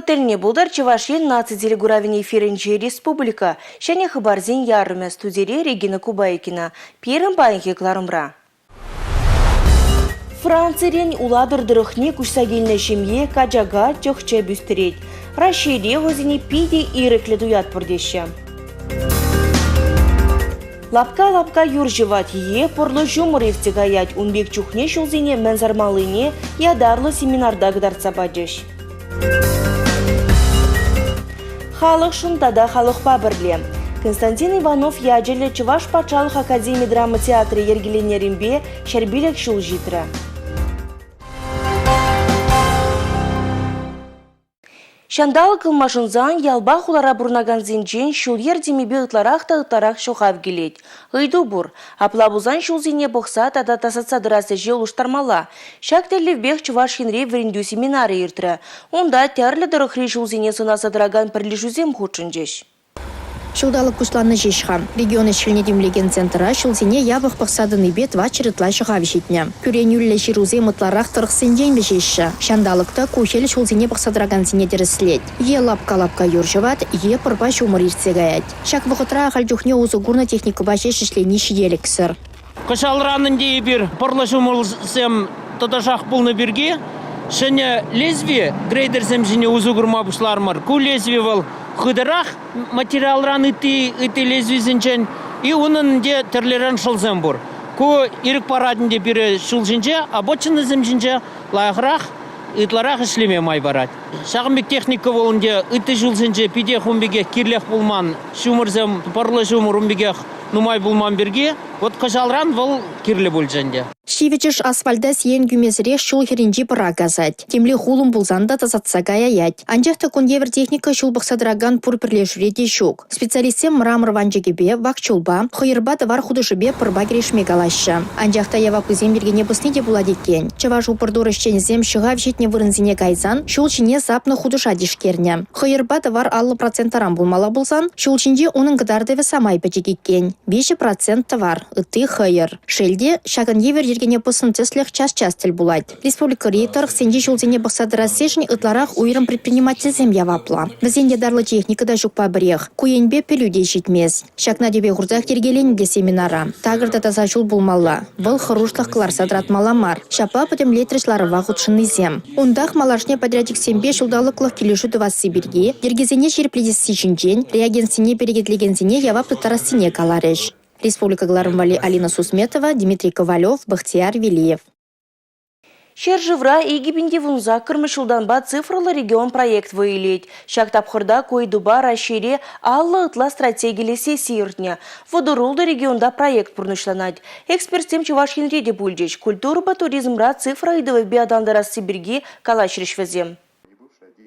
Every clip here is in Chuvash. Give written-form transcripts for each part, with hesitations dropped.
Вӑхӑт тӗлне пултӑр Чӑваш Ен наци телекуравӗн эфирӗнче республика ҫӗнӗ хыпарсен ярӑмӗ студире Регина Кубайкина. Пирӗн паянхи кӑларӑмра. Францирен Улатӑр тӑрӑхне куҫса килнӗ ҫемье качака чӑх-чӗп ӳстерет. Раҫҫейре вӗсене питӗ ирӗклӗ туятпӑр теҫҫӗ. Лапка-лапка юр ҫӑвать е пӑрлӑ ҫумӑр иртсе каять. Ун пек чухне ҫулсене мӗн сармаллине ятарлӑ семинарта кӑтартса пачӗҫ. Халӑхшӑн тата халӑхпа пӗрле. Константин Иванов ячӗллӗ Чӑваш патшалӑх академи драма театрӗ йӗркеленнӗренпе 105 ҫул ҫитрӗ. Ҫанталӑк ылмашӑнсан ялпа хулара пурӑнакансенчен ҫул-йӗр темипе ытларах та ытларах ҫӑхав килет. Ыйту пур. Апла пулсан ҫулсене пӑхса тата тасатса тӑрас ӗҫе улӑштармалла. Ҫак тӗллевпех Чӑваш Енре вӗрентӳ семинарӗ иртрӗ. Унта тӗрлӗ тӑрӑхри ҫулсене сӑнаса тӑракан пӗрлешӳсем хутшӑнчӗҫ. Ҫулталӑк пуҫланнӑ ҫеҫ-ха. Регион ӗҫ-хӗлне тимлекен центра ҫулсене япӑх пӑхса тӑнипе 400 ытла ҫӑхав ҫитнӗ. Кӳренӳллӗ ҫырусем ытларах тӑрӑхсенчен вӗҫеҫҫӗ. Ҫанталӑк та ку хӗл ҫулсене пӑхса тӑракансене тӗрӗслет. Е лапка-лапка юр ҫӑвать, е пӑрпа ҫумӑр иртсе каять. Ҫак вӑхӑтра ахаль чухне усӑ курнӑ техникӑпа ҫеҫ ӗҫлени ҫителӗксӗр. Кӑҫалран ӗнтӗ эпир пӑрлӑ ҫумӑрсем тӑтӑшах пулнӑ пирки ҫӗнӗ лезвие грейдерсем ҫине усӑ курма пуҫларӑмӑр. Ку лезвие вӑл хытӑрах материалран ытти ытти лезвисенчен и унӑн ӗнтӗ тӗрлӗрен шӑлсем пур. Ку ирӗк парать ӗнтӗ пире ҫул ҫинче, обочинӑсем ҫинче лайӑхрах, ытларах ӗҫлеме май парать. Ҫакӑн пек техника вӑл ӗнтӗ ытти ҫулсенче питех ун пекех кирлех пулман. Ҫумӑрсем, пӑрлӑ ҫумӑр ун пекех нумай пулман пирки вот кӑҫалран вӑл кирлӗ пулчӗ ӗнтӗ. Ҫивӗчӗш асфальта сиен кӳмесӗрех ҫул хӗрринчи пӑра касать. Темле хулӑм пулсан та тасатса каяять. Анчах та кун евӗр техника ҫул пӑхса тӑракан пур пӗрлешӳре те ҫук. Специалистсем мрамор ванчӑкӗпе, вак чулпа, хӑйӑрпа тӑвар хутӑшӗпе пӑрпа кӗрешме калаҫҫӗ. Анчах та яваплисем йӗркене пӑсни те пулать иккен. Чӑваш упӑртур ӗҫченӗсем ҫӑхав ҫитнӗ вырӑнсене кайсан ҫул ҫине сапнӑ хутӑша тишкернӗ. Хӑйӑрпа тӑвар 50 процентран пулмалла пулсан, ҫул ҫинче унӑн кӑтартӑвӗ самай пӗчӗк иккен – 3 процент тӑвар, ытти хӑйӑр. Шел те, ҫакӑн евӗр йӗркене пӑснӑ тӗслӗх час-час тӗл пулать. Республикӑри тӑрӑхсенчи ҫулсене пӑхса тӑрассишӗн ытларах уйрӑм предпринимательсем яваплӑ. Вӗсен ятарлӑ техника та ҫукпа пӗрех. Ку енпе пӗлӳ те ҫитмест. Ҫакна тӗпе хурсах йӗркеленӗ те семинара. Такӑр та таса ҫул пулмалла. Вӑл хӑрушлӑх кӑларса тӑратмалла мар. Ҫапла пӗтӗмлетрӗҫ ларӑва хутшӑннисем. Унтах малашне подрядчиксемпе ҫулталӑклӑх килӗшӳ тӑвасси пирки, йӗркесене ҫирӗплетесси ҫинчен, реагентсене перекетлекенсене явап тыттарассине каларӗҫ. Республика кӑларӑм валли Алина Сусметова, Дмитрий Ковалев, Бахтияр Велиев. Ҫӗршывра 2018-мӗш ҫултанпа цифрӑллӑ регион проект вӑй илет. Ҫак тапхӑрта ку ыйтупа Раҫҫейре 50 ытла стратегиллӗ сесси иртнӗ. 36 регионта проект пурнӑҫланать. Экспертсем Чӑваш Енре те пулчӗҫ. Культурӑпа туризмра цифра ыйтӑвӗпе аталантарасси пирки калаҫрӗҫ вӗсем.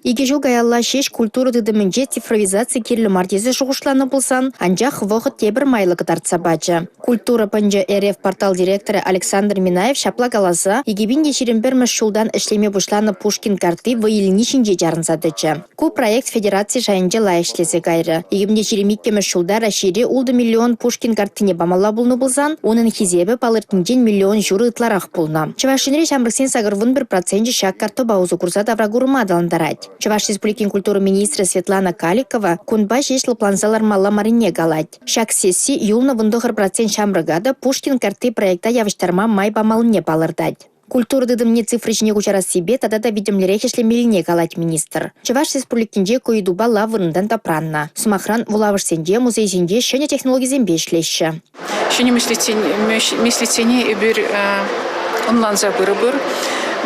Икӗ ҫул каялла ҫеҫ культура тытӑмӗнче цифровизаци кирлӗ мар тесе шухӑшланӑ пулсан, анчах вӑхӑт тепӗр майлӑ кӑтартса пачӗ. Культура пӑнчӑ РФ портал директорӗ Александр Минаев ҫапла каласа 2021-мӗш ҫултан ӗҫлеме пуҫланӑ Пушкин картти вӑй илни ҫинче чарӑнса тӑчӗ. Ку проект федераци шайӗнче лайӑх ӗҫлесе кайрӗ. 2022-мӗш ҫулта Раҫҫейре 6 миллион Пушкин карттине памалла пулнӑ пулсан, унӑн хисепӗ палӑртнинчен миллион ҫурӑ ытларах пулнӑ. Чӑваш Енре ҫамрӑксен 81 проценчӗ ҫак карттӑпа усӑ курса тавракурӑма аталантарать. Чӑваш Республикин культура министрӗ Светлана Каликова кунпа ҫеҫ лӑпланса лармалла маррине калать. Ҫак сесси юлнӑ 19 процент ҫамрӑка та Пушкин картти проекта явӑҫтарма май памаллине палӑртать. Культура тытӑмне цифра ҫине куҫарассипе тата та витӗмлӗрех ӗҫлемеллине калать министр. Чӑваш Республикинче ку ыйтупа лав вырӑнтан тапраннӑ. Сӑмахран, вулавӑшсенче, музейсенче ҫӗнӗ технологисемпе ӗҫлеҫҫӗ. Ҫӗнӗ меслетсене эпир ӑнланса пырӑпӑр.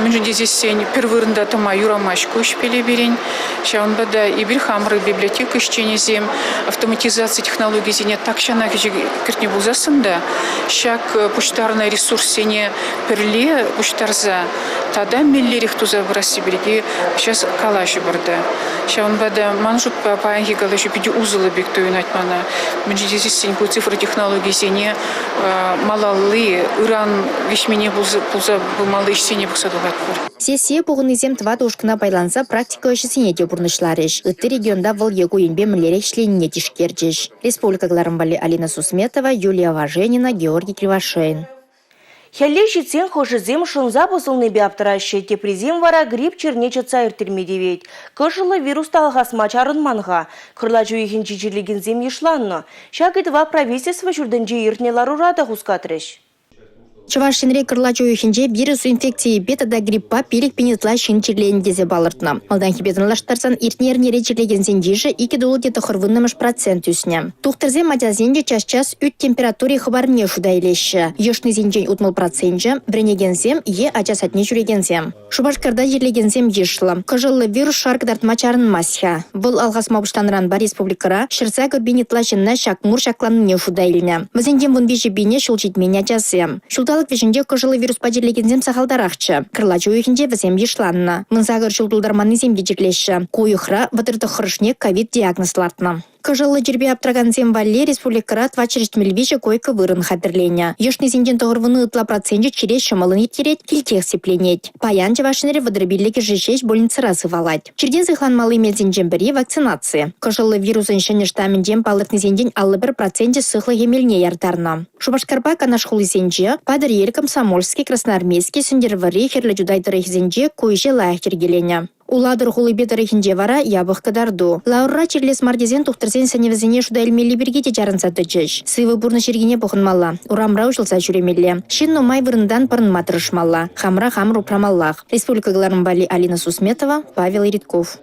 Мӗншӗн тесессӗн пӗр вырӑнта тӑма юрамасть ку ӗҫпеле пирӗн. Ҫавӑнпа та эпир хамӑр библиотека ӗҫченӗсем автоматизаци технологийӗсене тахҫанах ӗҫе кӗртнӗ пулсассӑн та ҫак пуҫтарнӑ ресурссене пӗрле пуҫтарса тата меллӗрех туса пырасси пирки сейчас калаҫӑпӑр та. Ҫавӑнпа та ман шутпа паянхи калаҫу питӗ усӑллӑ пек туйӑнать мана. Мӗншӗн тесессӗн ку цифра технологийӗсене малалли ыран виҫмене пулса пымалли ӗҫсене пӑхса тухатпӑр. Сессие пухӑннисем тӑватӑ ушкӑна пайланса практика ӗҫӗсене те пурнӑҫларӗҫ. Ытти регионта вӑл е ку енпе мӗнлерех ӗҫленине тишкерчӗҫ. Республика кӑларӑм валли Алина Сусметова, Юлия Важенина, Георгий Кривошеин. Хӗлле ҫитсен хӑшӗсем шӑнса пӑсӑлнипе аптӑраҫҫӗ, теприсем вара грипп чирне чӑтса ирттерме тивет. Кӑшӑллӑ вирус та алхасма чарӑнман-ха. Кӑрлач уйӑхӗнчи чирлекенсем йышланнӑ. Ҫак ыйтӑва правительство ҫуртӗнче иртнӗ ларура та хускатрӗҫ. Чӑваш Енре кӑрлач уйӑхӗнче вирус инфекцийӗпе тата гриппа 5 000 ытла ҫын чирленӗ тесе палӑртнӑ. Малтанхипе танлаштарсан иртнӗ эрнере чирлекенсен йышӗ 2,90 процент ӳснӗ. Тухтӑрсем ачасен те час-час ӳт температури хӑпарнине шута илеҫҫӗ. Йӑшнисенчен 60 проценчӗ – вӗренекенсем е ача садне ҫӳрекенсем. Шупашкарта чирлекенсем йышлӑ. Кӑшӑллӑ вирус шар кӑтартма чарӑнмасть-ха. Вӑл алхасма пуҫланӑранпа республикӑра 108 пин ытла ҫынна ҫак мур ҫакланнине шута илнӗ. Вӗсенчен 13 пинӗ ҫул ҫитмен ачасем. Ҫулталӑк вӗҫӗнче кӑшӑллӑ вируспа чирлекенсем сахалтарахчӗ. Кӑрлач уйӑхӗнче вӗсем йышланнӑ. 18 ҫул тултарманнисем те чирлеҫҫӗ. Ку уйӑхра 39-шне ковид диагноз лартнӑ. Кӑшӑллӑ чирпе аптракансем валли республикӑра 473 койка вырӑн хатӗрленӗ. Йӑшнисенчен 90 ытла проценчӗ чире ҫӑмӑллӑн ирттерет, килтех сипленет. Паян Чӑваш Енре 35-шӗ ҫеҫ больницӑра сывалать. Чиртен сыхланмалли мелсенчен пӗри – вакцинаци. Кӑшӑллӑ вирусӑн ҫӗнӗ штамӗнчен палӑртнисенчен 51 проценчӗ сыхлӑх эмелне яртарнӑ. Шупашкарпа Канаш хулисенче, Патӑрьел, Комсомольски, Красноармейски, Сӗнтӗрвӑрри, Хӗрлӗ Чутай тӑрӑхӗсенче ку ӗҫе лайӑх йӗркеленӗ. Улатӑр хулипе тӑрӑхӗнче вара япӑх кӑтарту. Ларура чирлес мар тесен тухтӑрсен сӗнӗвӗсене шута илмелли пирки те чарӑнса тӑчӗҫ. Сывӑ пурнӑҫ йӗркине пӑхӑнмалла, урамра уҫӑлса ҫӳремелле. Ҫын нумай вырӑнтан пӑрӑнма тӑрӑшмалла. Хамӑра хамӑр упрамаллах. Республика кӑларӑм валли Алина Сусметова, Павел Иритков.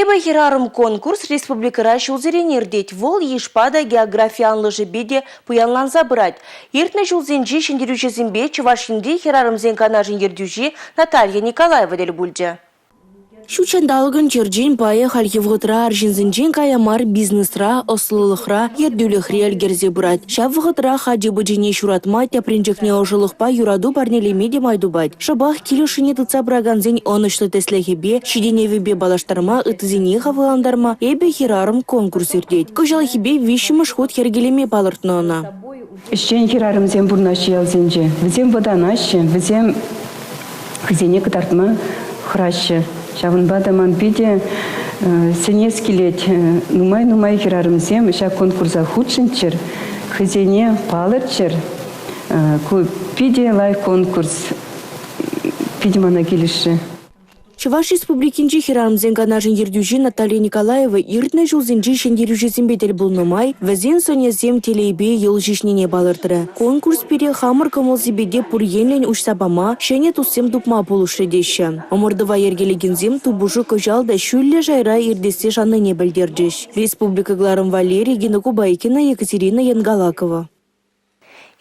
«Эпӗ хӗрарӑм» конкурс республикӑра ҫулсерен иртет. Вӑл йышпа та, географи анлӑшӗпе те пуянланса пырать. Иртнӗ ҫулсенчи ҫӗнтерӳҫӗсемпе Чӑваш Енри хӗрарӑмсен канашӗн ертӳҫи Наталья Николаева тӗл пулчӗ. Ҫут ҫанталӑкӑн черчен пайӗ хальхи вӑхӑтра арҫынсенчен кая мар бизнесра, ӑслӑлӑхра, ертӳлӗхре ӗлкӗрсе пырать. Ҫав вӑхӑтрах ачи-пӑчине ҫуратма, тӗпренчӗкне ӑшӑлӑхпа юрату парнелеме те май тупать. Шӑпах кил ӑшшине тытса пыракансен ӑнӑҫлӑ тӗслӗхӗпе, ҫитӗнӗвӗпе паллаштарма, ыттисене хавхалантарма «Эпӗ хӗрарӑм» конкурс иртет. Кӑҫалхипе виҫҫӗмӗш хут йӗркелеме палӑртнӑ ӑна. Ӗҫчен хӗрарӑмсем пурӑнаҫҫӗ ялсенче. Вӗсем вӑтанаҫҫӗ, вӗсем хӑйсене кӑтартма хӑраҫҫӗ. Ҫавӑнпа та ман питӗ сӗнес килет, нумай-нумай хӗрарӑмсем ҫак конкурса хутшӑнччӑр, хӑйсене палӑртчӑр. Ку питӗ лайӑх конкурс, питӗ мана килӗшрӗ. Чӑваш Республикинчи хӗрарӑмсен канашӗн ертӳҫи Наталья Николаева иртнӗ ҫулсенчи ҫӗнтерӳҫӗсемпе тӗл пулнӑ май вӗсен сӑнӗсем телейпе йӑл ҫиҫнине палӑртрӗ. Конкурс пире хамӑр кӑмӑл-сипете пур енлӗн уҫса пама, ҫӗнӗ туссем тупма пулӑшрӗ теҫҫӗ. Ӑмӑртӑва йӗркелекенсем тупӑшу кӑҫал та ҫӳллӗ шайра иртессе шаннине пӗлтерчӗҫ. Республика кӑларӑм валли Регина Кубайкина, Екатерина Янгалакова.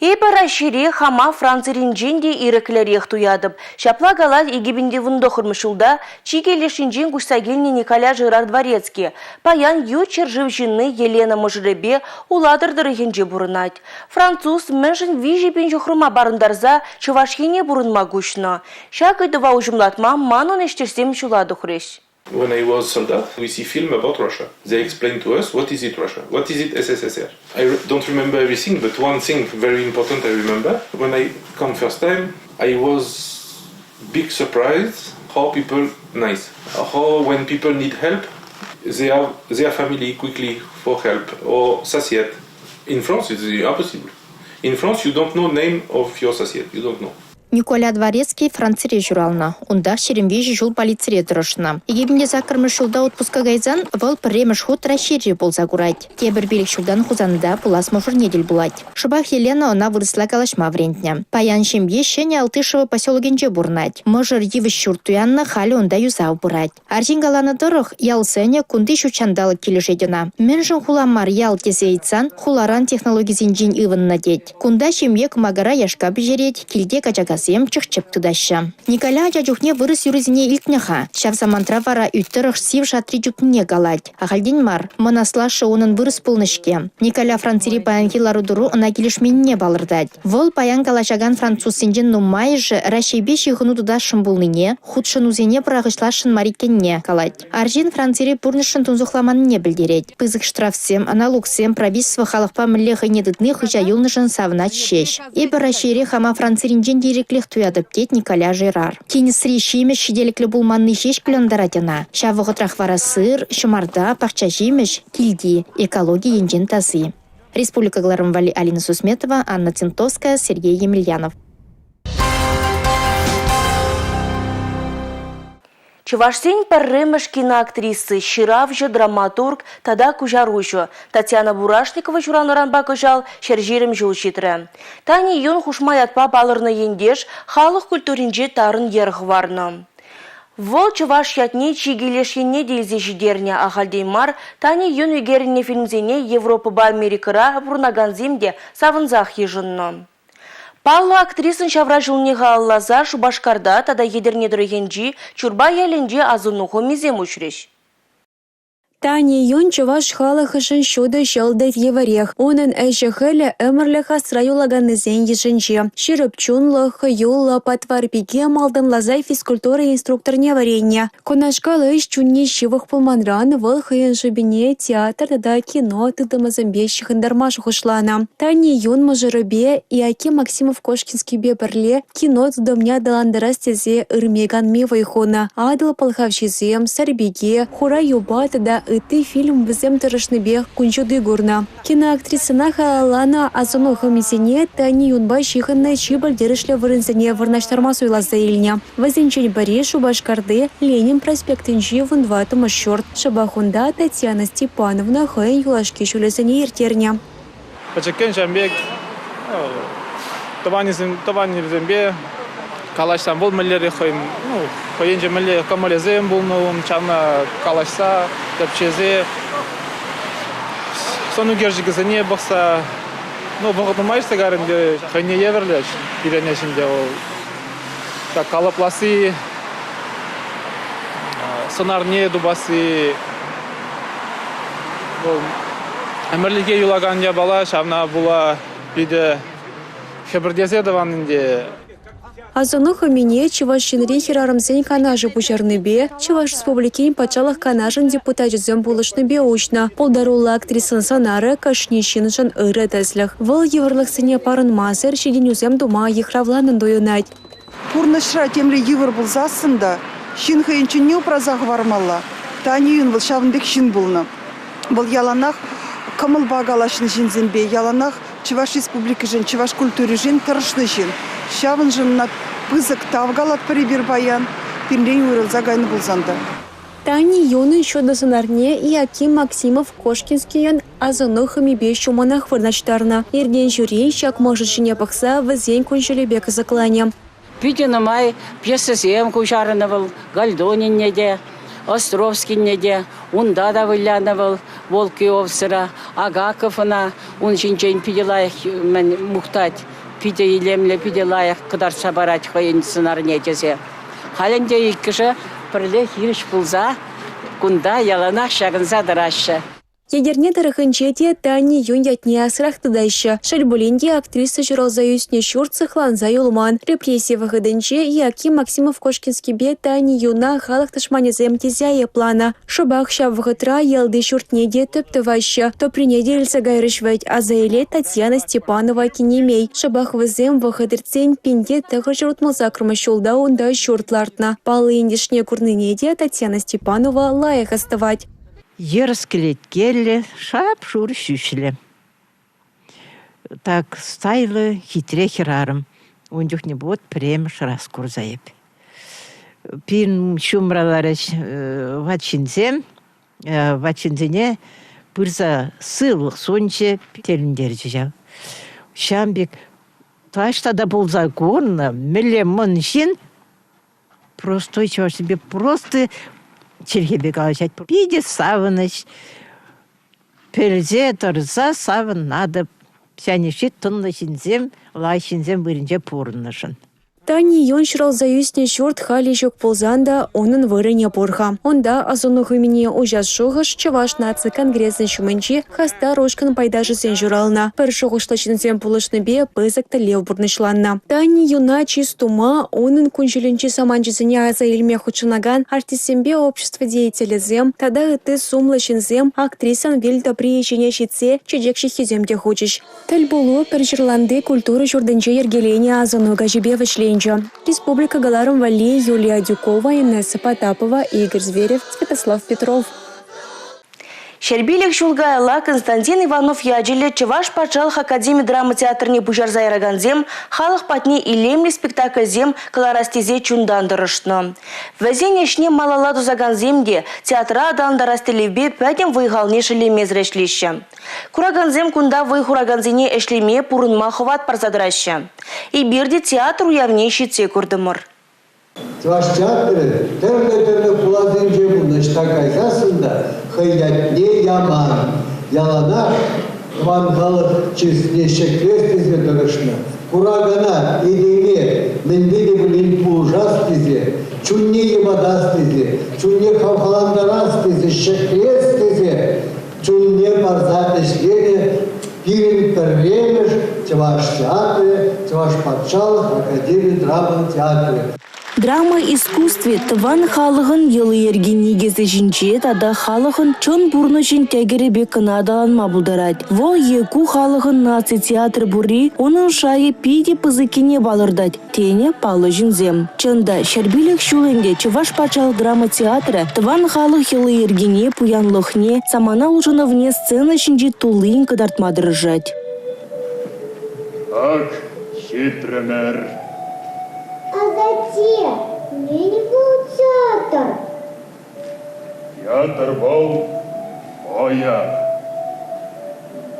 Эпӗ Раҫҫейре хама Франциринчен те ирӗклӗрех туятӑп. Ҫапла калать 2019 ҫулта чикӗ леш енчен куҫса килнӗ Николя Жирар Дворецкий. Паян ют ҫӗршыв ҫынни Елена мӑшӑрӗпе Улатӑр тӑрӑхӗнче пурӑнать. Француз мӗншӗн 3000 ҫухрӑма парӑнтарса Чӑваш Ене пурӑнма куҫнӑ? Ҫак ыйтӑва уҫӑмлатма манӑн ӗҫтешсем ҫула тухрӗҫ. When I was soldat, we see film about Russia. They explain to us what is it Russia, what is it SSSR. I don't remember everything, but one thing very important I remember. When I come first time, I was big surprise how people nice, how when people need help, they have their family quickly for help or sasiet. In France, it's the opposite. In France, you don't know name of your sasiet, you don't know. Николя Дворецкий Францире ҫуралнӑ. Унтах 23 ҫул полицире тӑрӑшнӑ. 2008-мӗш ҫулта отпуска кайсан вӑл пӗрремӗш хут Раҫҫейре пулса курать. Тепӗр пилӗк ҫултан Хусанта пулас мӑшӑрне тӗл пулать. Шӑпах Елена ӑна вырӑсла калаҫма вӗрентнӗ. Паян ҫемье Ҫӗнӗ Алтышево поселокӗнче пурӑнать. Мӑшӑр йывӑҫ ҫурт туяннӑ, халӗ унта юсав пырать. Арҫын каланӑ тӑрӑх, ял сӑнӗ кунти ҫут ҫанталӑк килӗшет ӑна. Мӗншӗн хула мар ял тесе ыйтсан хуларан технологисенчен ывӑннӑ тет. Кунта ҫемье кӑмакара яшка пӗҫерет, килте качакасем чӑх-чӗп тытаҫҫӗ. Николя ача чухне вырӑс юррисене илтнӗ-ха. Ҫав самантра вара ӳт тӑрӑх сив шатри чупнине калать. Ахальтен мар, мӑн аслашшӗ унӑн вырӑс пулнӑ-ҫке. Николя Францири паянхи лару-тӑру ӑна килӗшменнине палӑртать. Вӑл паян калаҫакан французсенчен нумайӑшӗ Раҫҫейпе ҫыхӑну тытасшӑн пулнине, хутшӑнусене пӑрахӑҫласшӑн мар иккенне калать. Арҫын Францире пурнӑҫшӑн тунсӑхламаннине пӗлтерет. Пысӑк штрафсем, налуксем, правительство халӑхпа мӗнле хӑйне тытни хыҫа юлнӑшӑн савӑнать ҫеҫ. Эпӗ Раҫҫейре хама Франциринчен те ирӗклех туятӑп, тет Николя Жерар. Тинӗсри ҫимӗҫ ҫителӗклӗ пулманни ҫеҫ кулянтарать ӑна. Ҫав вӑхӑтрах вара сыр, ҫӑмарта, пахча ҫимӗҫ, килти, экологи енчен таси. Республика кӑларӑм валли Алина Сусметова, Анна Тинтовская, Сергей Емельянов. Чӑвашсен пӗрремӗш киноактриси, ҫыравҫӑ, драматург тата куҫаруҫӑ Татьяна Бурашникова ҫуралнӑранпа кӑҫал 120 ҫул ҫитрӗ. Тани Юн хушма ятпа палӑрнӑ ентеш халӑх культуринче тарӑн йӗр хӑварнӑ. Вӑл чӑваш ятне чикӗ леш енне те илсе ҫитернӗ. Ахальтен мар Тани Юн ӳкерӗннӗ фильмсене Европӑпа Америкӑра пурӑнакансем те савӑнсах йышӑннӑ. Паллӑ актрисӑн ҫавра ҫулне халалласа Шупашкарта тата Етӗрне тӑрӑхӗнчи Чурпай ялӗнче асӑну хӑмисем уҫрӗҫ. Тани Юн чӑваш халӑхӗшӗн ҫутӑ ҫӑлтӑр евӗрех. Унӑн ӗҫӗ-хӗлӗ ӗмӗрлӗх асра юлаканнисен йышӗнче. Ҫирӗп чунлӑ, хӑюллӑ, патвар пике малтанласа физкультура инструкторне вӗреннӗ. Кунашкал ӗҫ чунне ҫывӑх пулманран вӑл хӑйӗн шӑпине театр тата кино тытӑмӗсемпе ҫыхӑнтарма шухӑшланӑ. Тани Юн мӑшӑрӗпе Иоаким Максимов-Кошкинскийпе пӗрле кино тытӑмне аталантарас тесе ырми-канми вӑй хунӑ. «Атӑл пӑлхавҫисем», «Сарпике», «Хура юпа» тата ытти фильм вӗсем тӑрӑшнипех кун ҫути курнӑ. Киноактрисӑна халалланӑ асӑну хӑмисене Тани Юнпа ҫыхӑннӑ чи пӗлтерӗшлӗ вырӑнсене вырнаҫтарма суйласа илнӗ. Вӗсенчен пӗри Шупашкарти Ленин проспектӗнчи 14-мӗш ҫурт. Шӑпах унта Татьяна Степановна хӑйӗн юлашки ҫулӗсене ирттернӗ. Пӗчӗккӗн ҫавӑн пек тӑванӗсемпе калаҫсан вӑл мӗнлерех хӑйӗн, ну, хӑйӗнче мӗнле кӑмӑлӗсем пулнӑ ун, ҫавна калаҫса, тӗпчесе, сӑн ӳкерчӗкӗсене пӑхса, ну, вӑхӑт нумай иртсе кайрӗ ӗнтӗ, хӑйне евӗрлӗ пирӗн ӗҫ ӗнтӗ вӑл. Ҫак калӑпласси, сӑнарне тупасси, вӑл ӗмӗрлӗхе юлакан япала, ҫавна пула питӗ хӗпӗртесе тӑван ӗнтӗ. Асӑну хӑмине Чӑваш Енри хӗрарӑмсен канашӗ пуҫарнипе Чӑваш Республикин Патшалӑх Канашӗн депутачӗсем пулӑшнипе уҫнӑ. Пултаруллӑ актрисӑн сӑнарӗ кашни ҫыншӑн ырӑ тӗслӗх. Вӑл йывӑрлӑхсене парӑнмасӑр ҫитӗнӳсем тума йыхравланӑн туйӑнать. Пурнӑҫра темле йывӑр пулсассӑн та ҫын хӑйӗн чунне упраса хӑвармалла. Таня Юн вӑл ҫавӑн пек ҫын пулнӑ. Вӑл яланах кӑмӑлпа калаҫнӑ ҫынсемпе, яланах Чӑваш Республикишӗн, чӑваш культуришӗн тӑрӑшнӑ ҫын. Ҫавӑншӑн ӑна пысӑк тав калатпӑр эпир паян, пирӗнтен уйрӑлса кайнӑ пулсан та. Тани Юнӑн ҫутӑ сӑнарне Иаким Максимов Кошкинскийӑн асӑну хӑмипе ҫумӑнах вырнаҫтарнӑ. Иртен-ҫӳрен ҫак мӑшӑр ҫине пӑхса вӗсен кун-ҫулӗпе кӑсӑкланӗ. Питӗ нумай пьесӑсем куҫарнӑ вӑл, Гальдонинне те, Островскинне те, унта та вылянӑ вӑл «Волк и овцӑра», Агаков ӑна ун ҫинчен питӗ лайӑх мӗн мухтать, питӗ илемлӗ, питӗ лайӑх кӑтартса парать хӑйӗн сӑнарне тесе. Халь ӗнтӗ иккӗшӗ пӗрле хирӗҫ пулса кунта яланах ҫакӑнса тӑраҫҫӗ. Етӗрне тӑрӑхӗнче те Тани Юн ятне асрах тытаҫҫӗ. Шел пулин те, актриса ҫуралса ӳснӗ ҫурт сыхланса юлман. Репресси вӑхӑтӗнче Иаким Максимов-Кошкинскипе Тани Юна халӑх тӑшманӗсем тесе айӑпланӑ. Шӑпах ҫав вӑхӑтра ялти ҫуртне те тӗп тӑваҫҫӗ. Тӑприне те илсе кайрӗҫ вӗт, аса илет Татьяна Степанова кинемей. Шӑпах вӗсем вӑхӑт иртсен 1968 ҫулта унта ҫурт лартнӑ. Паллӑ ентешне курнине те Татьяна Степанова лайӑх астӑвать. Йӑрӑс кӗлеткеллӗ, шап-шур ҫӳҫлӗ. Так стайлӑ, хитре хӗрарӑм. Ун чухне вот пӗрремӗш раз курса эп. Пирӗн ҫумра ларӗҫ ват ҫынсем. Ват ҫынсене пырса сывлӑх сунчӗ, тӗлӗнтерчӗ ҫав. Ҫавӑн пек таҫта та пулса курнӑ, мӗнле мӑн ҫын Простой чӑвашсемпе просто чӗлхепе калаҫать. Питӗ савӑнӑҫ. Пӗлсе тӑрса савӑнатӑп. Ҫанӗ тӑнлӑ ҫынсем, лайӑх ҫынсем вырӑнче пурӑннӑшӑн. Тани Юн ҫуралса ӳснӗ ҫурт халӗ ҫук пулсан та унӑн вырӑнӗ пур-ха. Унта асӑну хӑмине уҫас шухӑш Чӑваш наци конгресӗн ҫумӗнчи хастар ушкӑн пайташӗсен ҫуралнӑ. Пӗр шухӑшлӑ ҫынсем пулӑшнипе пысӑк тӗллев пурнӑҫланнӑ. Тани Юна чыс тума унӑн кун-ҫулӗнчи саманчӗсене аса илме хутшӑнакан артистсемпе общество деятелӗсем тата ытти сумлӑ ҫынсем актрисӑн вил тӑприйӗ ҫине ҫитсе чечек ҫыххисем те хучӗҫ. Тӗл пулу Пӗрҫырланти культура ҫуртӗнче йӗркеленӗ асӑну каҫӗпе вӗҫленчӗ. Республика кӑларӑм валли Юлия Адюкова, Инесса Потапова, Игорь Зверев, Святослав Петров. 105 ҫул каялла Константин Иванов ячӗллӗ Чӑваш патшалӑх академи драма театрне пуҫарса яракансем халӑх патне илемлӗ спектакльсем кӑларас тесе чунтан тӑрӑшнӑ. Вӗсен ӗҫне малалла тӑсакансем те театра аталантарас тӗллевпе пӗтӗм вӑй-халне шеллемесӗр ӗҫлеҫҫӗ. Куракансем кунта вӑй хуракансене ӗҫлеме, пурӑнма хӑват парса тӑраҫҫӗ. Эпир те театр уявне ҫитсе куртӑмӑр. Чӑваш театрӗ тӗрлӗ-тӗрлӗ хуласенче пулнӑ, ӑҫта кайсассӑн та хӑй ятне яман, яланах тӑван халӑх чысне ҫӗклес тесе тӑрӑшнӑ. Куракана, этеме мӗнпе те пулин пулӑшас тесе, чунне йӑпатас тесе, чунне хавхалантарас тесе, ҫӗклес тесе чунне парса ӗҫленӗ пирӗн пӗрремӗш чӑваш театрӗ, Чӑваш патшалӑх академи драма театрӗ. Драма искусстви тӑван халӑхӑн йӑли-йӗркин никӗсӗ ҫинче тата халӑхӑн чӑн пурнӑҫӗн тӗкӗрӗ пек кӑна аталанма пултарать. Вӑл е ку халӑхӑн наци театрӗ пурри унӑн шайӗ питӗ пысӑккине палӑртать. Тенӗ паллӑ ҫынсем. Чӑн та, 105 ҫул ӗнтӗ Чӑваш патшалӑх драма театрӗ тӑван халӑх йӑли-йӗркине, пуянлӑхне, самана улшӑнӑвне сцена ҫинче туллин кӑтартма тӑрӑшать. Ак ҫитрӗмӗр. Асатте, мӗн вӑл театр? Театр вӑл вӑйӑ.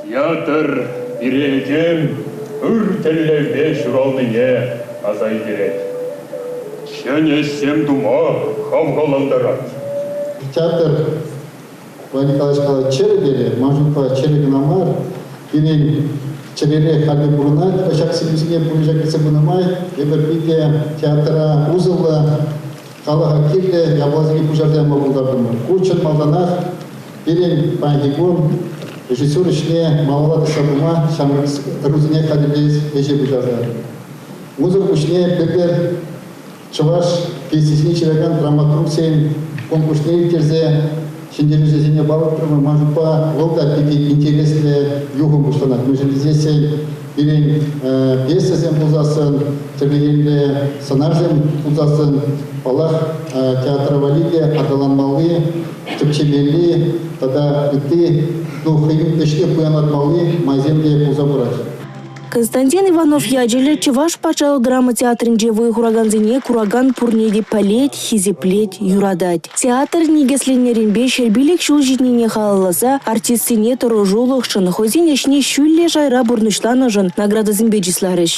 Театр пире этем ыр тӗллевпе ҫуралнине аса илтерет. Ҫӗнӗ ӗҫсем тума хавхалантарать. Театр, Владимир Николаевич калать, чӗрӗ терӗ. Ман шутпа, чӗрӗ кӑна мар, пирӗн чӗрере халӗ пурӑнать. Ҫак сӗнӳсене пурнӑҫа кӗртсе пынӑ май эпир питӗ театра усӑллӑ Халӑха кирлӗ япаласене пуҫарса яма пултартӑмӑр. Ку чӑн малтанах пирӗн паянхи кун режиссер ӗҫне малалла тӑсса пыма ҫамрӑк ӑрусене хатӗрлес ӗҫе пуҫарса. Унсӑр пуҫне пӗр чӑваш пьесисене ҫыракан драматургсен конкурсне ирттерсе ҫӗнтерӳҫӗсене палӑртрӑмӑр. Ман шутпа, вӑл та питӗ интереслӗ юхӑм пуҫланать. Мӗншӗн тесессӗн пирӗн пьесӑсем пулсассӑн, тӗрлӗ енлӗ сӑнарсем пулсассӑн, паллах, театра валли те аталанмалли, тӗпчемелли тата ытти ну, хӑйӗн ӗҫне пуянлатмалли майсем те пулса пыраҫҫӗ. Константин Иванов ячӗллӗ Чӑваш патшалӑх драма театрӗнче вӑй хуракансене куракан пурне те пӗлет, хисеплет, юратать. Театр никӗсленнӗренпе 105 ҫул ҫитнине халалласа артистсене тӑрӑшулӑхшӑн, хӑйсен ӗҫне ҫӳллӗ шайра пурнӑҫланӑшӑн наградӑсемпе чысларӗҫ.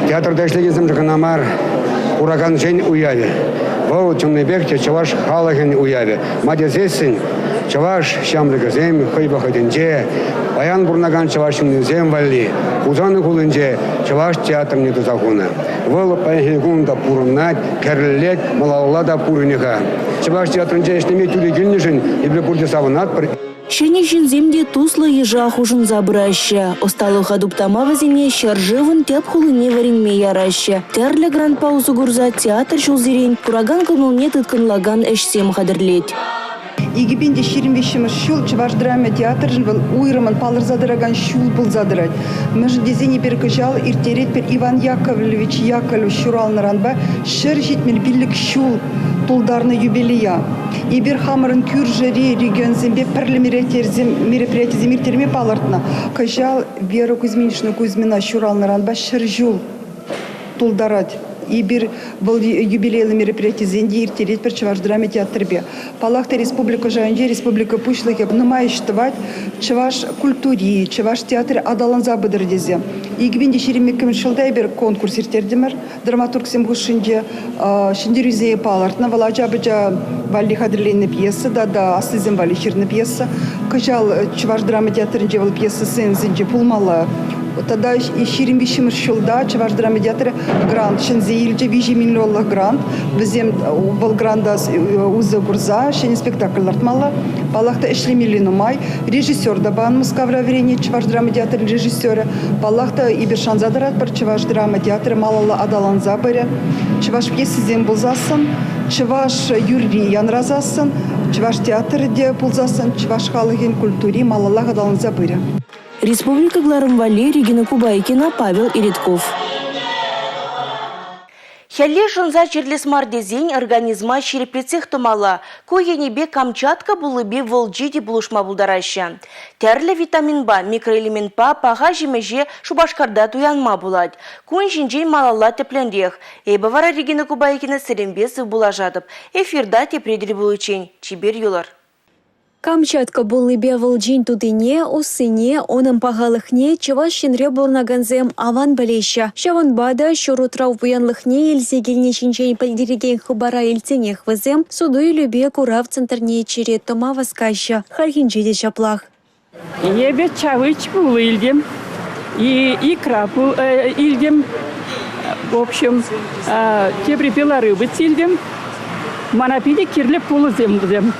Театрта ӗҫлекенсемшӗн кӑна мар, куракансен уявӗ. Вӑл чӑннипех те чӑваш халӑхӗн уявӗ. Ма тесессӗн чӑваш ҫамрӑкӗсем хӑй вӑхӑтӗнче паян пурӑнакан чӑваш ҫыннисем валли Хусан хулинче чӑваш театрне туса хунӑ. Вӑл паянхи кун та пурӑнать, кӗрлет, малалла та пурӑнӗ-ха. Чӑваш театрӗнче ӗҫлеме тӳрӗ килнӗшӗн эпир пурте савӑнатпӑр. Ҫӗнӗ ҫынсем те туслӑ йыша хушӑнса пыраҫҫӗ. Ӑсталӑха туптама вӗсене ҫӗршывӑн тӗп хулине вӗренме яраҫҫӗ. Тӗрлӗ грантпа усӑ курса театр ҫулсерен куракан кӑмӑлне тыткӑнлакан ӗҫсем хатӗрлет. 2023 ҫул Чӑваш драма театрӗшӗн вӑл уйрӑмӑн палӑрса тӑракан ҫул пулса тӑрать. Мӗншӗн тесен эпир кӑҫал ирттеретпӗр Иван Яковлевич Яковлев ҫуралнӑранпа 175 ҫул тултарнӑ юбилея. Эпир хамӑрӑн кӳршӗри регионсемпе пӗрле мероприятисем ирттерме палӑртнӑ. Кӑҫал Вера Кузьминична Кузьмина ҫуралнӑранпа 100 ҫул тултарать. Эпир вӑл юбилейлӑ мероприятисем те ирттеретпӗр Чӑваш драма театрӗпе. Паллах та, республика шайӗнче республика Пуҫлӑхӗ нумай ӗҫ тӑвать чӑваш культури, чӑваш театрӗ аталанса пытӑр тесе. 2022 ҫулта эпир конкурс ирттертӗмӗр драматургсем хушшинче. Ҫӗнтерӳсене палӑртнӑ. Вӑл ача-пӑча валли хатӗрленӗ пьеса тата аслисем валли ҫырнӑ пьеса. Кӑҫал Чӑваш драма театрӗнче вӑл пьеса сценисенче пулмалла. Тата 23-мӗш ҫулта Чӑваш драма театрӗ грант ҫӗнсе илчӗ, 3 миллионлӑх грант. Вӗсем вӑл гранта усӑ курса ҫӗнӗ спектакль лартмалла. Паллах та, ӗҫлемелли нумай. Режиссер та пан Мускавра вӗренет, Чӑваш драма театрӗн режиссерӗ. Паллах та, эпир шанса тӑратпӑр, Чӑваш драма театрӗ малалла аталанса пырӗ. Чӑваш пьесисем пулсассӑн, чӑваш юрри янрасассӑн, чӑваш театрӗ те пулсассӑн, чӑваш халӑхӗн культури малаллах аталанса пырӗ. Республика кӑларӑм валли Регина Кубайкина, Павел Иритков. Хӗлле шӑнса чирлес мар тесен организма ҫирӗплетсех тӑмалла. Ку енӗпе Камчатка пуллипе вӑлчи те пулӑшма пултараҫҫӗ. Тӗрлӗ витаминпа, микроэлементпа паха ҫимӗҫе Шупашкарта туянма пулать. Кун ҫинчен малалла тӗплӗнрех. Эпӗ вара Регина Кубайкина сирӗнпе сывпуллашатӑп. Эфирта тепре тӗл пуличчен. Чипер юлӑр. Камчатка пуллипе вӑлчин тутине, уссине, унӑн пахалӑхне Чӑваш Енре пурӑнакансем аван пӗлеҫҫӗ. Ҫавӑнпа та ҫур утрав пуянлӑхне илсе килни ҫинчен пӗлтерекен хыпара илтсенех вӗсем суту-илӳпе курав центрне черет тӑма васкаҫҫӗ. Хальхинче те ҫаплах. Эпӗ чавыч пулӑ илтӗм, икра илтӗм, в общем, тепри белорыбец илтӗм. Мана питӗ кирлӗ пулӑсем вӗсем.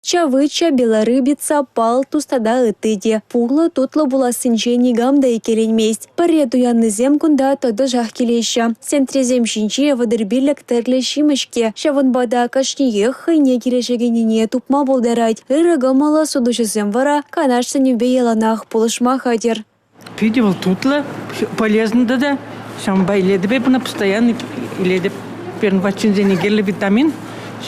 Чавыча, белорыбица, палтус тата ытти те. Пулӑ тутлӑ пулассинче никам та иккӗленмест. Пӗрре туяннисем кунта тӑтӑшах килеҫҫӗ. Сентресем ҫинче 35 тӗрлӗ ҫимӗҫ-ҫке. Ҫавӑнпа та кашниех хӑйне килӗшекеннине тупма пултарать. Ырӑ кӑмӑллӑ сутуҫӑсем вара канаш сӗнӳпе яланах пулӑшма хатӗр. Питӗ вӑл тутлӑ, полезно тата. Ҫавӑнпа илетӗп эп ӑна постоянно илетӗп. Пирӗн ват ҫынсене кирлӗ витамин,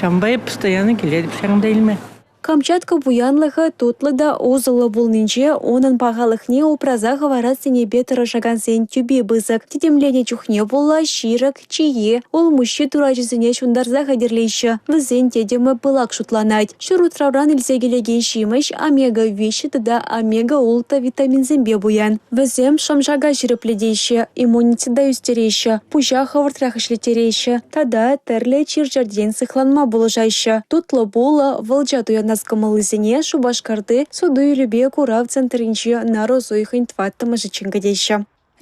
ҫавӑнпа эп постоянно килетӗп ҫакӑнта илме. Камчатка пуянлӑхӗ тутлӑ та усӑллӑ пулнинче унӑн пахалӑхне упраса хӑварас енӗпе тӑрӑшакансен тӳпи пысӑк. Тӗтӗмленӗ чухне пулла ҫирӗк, чие, улмуҫҫи турачӗсене ҫунтарса хатӗрлеҫҫӗ. Вӗсен тӗтӗмӗ пылак шутланать. Ҫур утравран илсе килекен ҫимӗҫ омега-3 тата омега-6 витаминсемпе пуян. Вӗсем шӑм-шака ҫирӗплетеҫҫӗ, иммунитета ӳстереҫҫӗ, пуҫа хӑвӑртрах ӗҫлеттереҫҫӗ тата тӗрлӗ чир-чӗртен сыхланма пулӑшаҫҫӗ. Тутлӑ пулӑ, вӑлча туянас кӑмӑллисене Шупашкарти суту-илӳпе курав центрӗнче нарӑс уйӑхӗн 4-мӗшӗччен кӗтеҫҫӗ.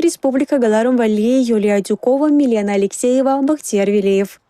Республика кӑларӑм валли Юлия Адюкова, Милена Алексеева, Бахтияр Велеев.